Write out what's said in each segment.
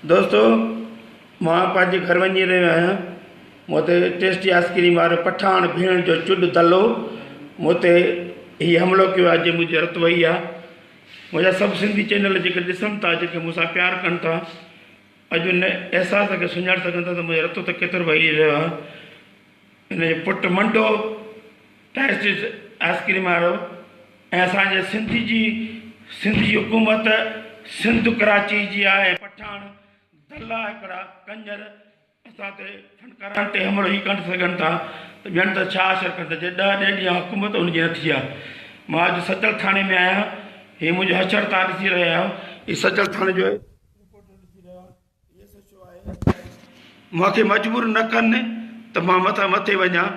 دوستو مان پنهنجي گهر وڃي رهيو آهيان مون تي ٽيسٽي آئسڪريم وارو پٺاڻ ڀيڻ جو چڏ دلو مون تي هي حملو ڪيو آهي جنهن منهنجي رت وهي آهي منهنجا سڀ سنڌي چينل جيڪي ڏسن ٿا جيڪي مون سان پيار ڪن ٿا اڄ ان احساس کي سڃاڻي سگهن ٿا ته منهنجو رت ته ڪيترو وهي رهيو آهي ان جو پٽ منڊو ٽيسٽي آئسڪريم وارو ۽ اسان جي سنڌ جي سنڌ جي حڪومت سنڌ ڪراچي جي آهي پٺاڻ دلا هڪڙا ڪنجر اسان تي فنڪارن تي حملو هي ڪڍ سگهن ٿا ته ٻين ته ڇا اثر ڪندا جي ڏهه ڏهه ڏينهن حڪومت ان جي نه ٿي آهي مان اڄ سچل ٿاڻي ۾ آهيان هي منهنجو حشر تان ڏسي رهيا آهيو هي سچل ٿاڻي جو رپورٽر ڏسي رهيو آهي مون کي مجبور نه ڪن ته مان مٿان مٿي وڃان،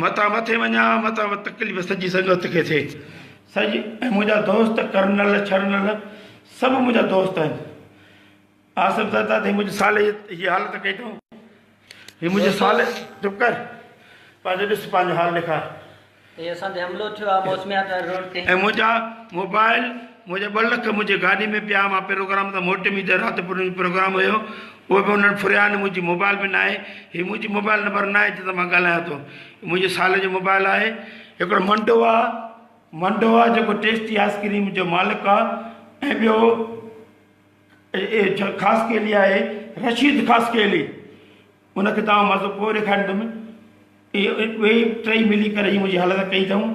متان مٿي وڃان، متان تڪليف سڄي سنگت کي ٿئي. سڄي ۽ منهنجا دوست ڪرنل ڇرنل سڀ منهنجا دوست آهن. آصف زرداد هي منهنجي سالي جي حالت ڪئي اٿئون. هي منهنجي سالي چپ ڪر پنهنجو ڏس پنهنجو حال ڏيکار. تي اسان تي حملو ٿيو آهي موسميات واري روڊ تي. ۽ منهنجا موبائل منهنجا ٻه لک منهنجي گاڏي ۾ پيا مان پروگرام تان موٽيم هي ته رات پوري پروگرام هيو اهو به انهن ڦريا آهن منهنجي موبائل به ناهي هي منهنجي موبائل نمبر ناهي جنهن تان مان ڳالهايان ٿو منهنجي سالي جو موبائل آهي هڪڙو منڊو آ منڊو آ جيڪو ٽيسٽي آئسڪريم جو مالڪ آ ۽ ٻيو خاصخيلي آهي رشيد خاصخيلي ان کي توهان مزو پوء ڏيکاريندم. اهي ٻئي ٽئي ملي ڪري هي منهنجي حالت ڪئي اٿئون.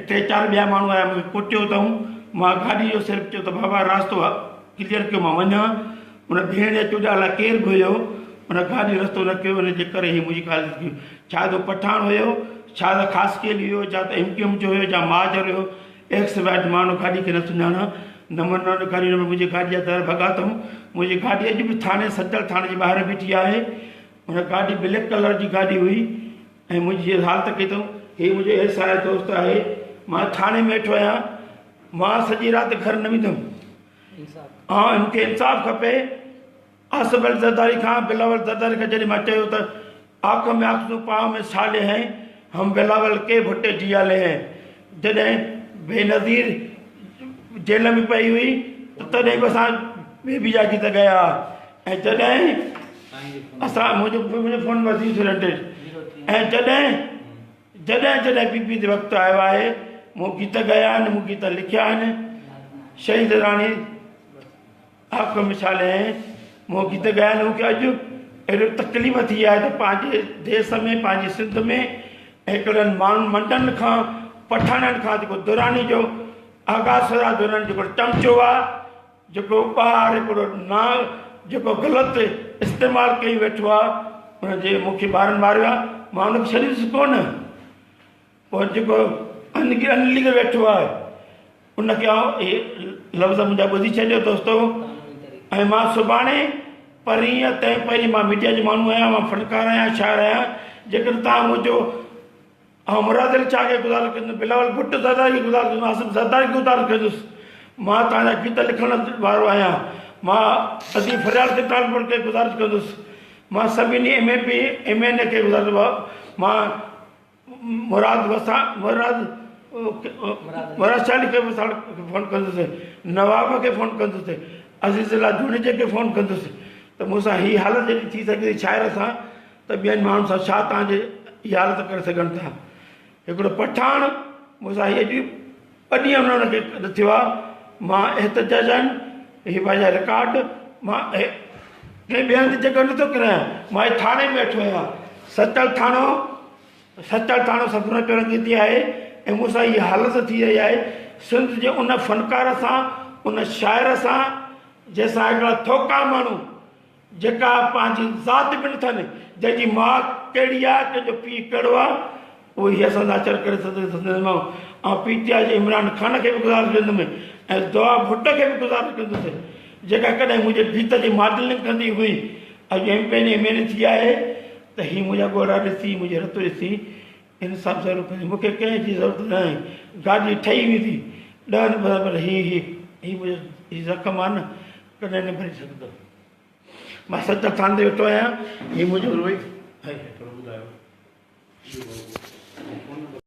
ٽي چار ٻيا ماڻهو آيا مون کي ڪٽيو اٿئون. مان گاڏي جو صرف چيو ته بابا راستو ڪليئر ڪيو مان وڃان. ان ڀيڻ جا چوڏا الاء ڪير به هيو ان گاڏي رستو نه ڪيو ان جي ڪري هي منهنجي حالت ڪئي. ڇا ته پٺاڻ هيو، ڇا ته خاصخيلي هيو، ڇا ته ايم ڪيو ايم جو هيو يا مهاجر هيو. ايڪس وائيٽ ماڻهو گاڏي کي نه سڃاڻان. نمبر نه ڏيکاريو نمبر منهنجي گاڏي جا در ڀڳا اٿئون. منهنجي گاڏي اڄ به ٿاڻي سچل ٿاڻي جي ٻاهر بيٺي آهي. ان گاڏي بليڪ ڪلر جي گاڏي هئي ۽ منهنجي هي حالت ڪئي اٿئون. هي منهنجو ايس I دوست آهي. مان ٿاڻي ۾ ويٺو آهيان. مان سڄي رات گهر نه ويندم. ها مون کي انصاف کپي. آصف علي زرداري کان بلاول زرداري کان جڏهن مان چيو ته آنک ۾ آنسو پانء ۾ ڇالي هين هم بلاول ڪي ڀٽي جيالي هين جڏهن بينظير جيل ۾ پئي هئي ته تڏهن به اسان بيبي جا گيت ڳايا ها ۽ جڏهن اسان منهنجو منهنجو فون وزير سرنڊر ۽ جڏهن جڏهن جڏهن پي پي تي وقت آيو آهي مون گيت ڳايا آهن مون گيت لکيا آهن شهيد راڻي آخ مثال ۽ مون گيت ڳايا آهن مون کي اڄ اهڙي تڪليف ٿي آهي ته پنهنجي ديس ۾ پنهنجي سنڌ ۾ هڪڙن ماڻهن منڊن کان پٺاڻن کان جيڪو دراني جو آغا سراج دراني جيڪو چمچو آهي جيڪو ٻاهر هڪڙو نا جيڪو غلط استعمال ڪئي ويٺو آهي ان جي مون کي ٻارن ماريو آهي مان ان کي ڇڏيندس ڪونه پوء جيڪو انليگ ويٺو آهي ان کي آئون اهي لفظ منهنجا ٻڌي ڇڏيو دوستو ۽ مان سڀاڻي پرينء تنهن پرين مان ميڊيا جو ماڻهو آهيان مان فنڪار آهيان شاعر آهيان جيڪڏهن توهان منهنجو آئون مراد علي شاهه کي گذارش ڪندس بلاول ڀٽو زرداري کي گذارش ڪندس آصف زرداري کي گذارش ڪندس مان توهان جا گيت لکڻ وارو آهيان مان ادي فريال ڪتالپور کي گذارش ڪندس مان سڀني M A P M N A کي گذارش مان مراد وساڻ مراد مراد شاهه کي وساڻ کي فون ڪندس نواب کي فون ڪندس عزيز الله جوڻيجي کي فون ڪندس ته مون سان هي حالت جڏهن ٿي سگهي ٿي شاعر سان ته ٻين ماڻهن سان ڇا تان جي هي حالت ڪري سگهن ٿا هڪڙو پٺاڻ مون سان هي اڄ ٻه ڏينهن انهن کي نه ٿيو آهي مان احتجاجن هي پنهنجا رڪارڊ مان ڪنهن ٻئي هنڌ جڳهه نٿو ڪرايان مان هي ٿاڻي ۾ ويٺو آهيان سچل ٿاڻو سچل ٿاڻو سپنا چورنگي تي آهي ۽ مون سان هي حالت ٿي رهي آهي سنڌ جي ان فنڪار سان ان شاعر سان جنهن سان هڪڙا ٿوڪا ماڻهو جيڪا پنهنجي ذات به نٿن، جنهن جي ماء ڪهڙي آهي، ڪنهن جو پيء ڪهڙو آهي، اهو هي اسان لاچار ڪري سگهندس. مان آئون پي ٽي آء جي عمران خان کي به گذارش ڪندم ۽ دعا ڀٽو کي به گذارش ڪندس، جيڪا ڪڏهن منهنجي گيت جي ماڊلنگ ڪندي هئي، اڄ M P N M N A ٿي آهي ته هي منهنجا ڳوڙها ڏسي، منهنجي رت ڏسي انصاف ضرور ڪندي، مون کي ڪنهن جي ضرورت ناهي، گاڏي ٺهي ويندي، ڏهن پر هي هي هي منهنجو هي زخم آهي نه، ڪڏهن نه ڀري سگهندو. مان سچ ٿاڻي تي ويٺو آهيان. هي منهنجو. ٿورو ٻڌايو.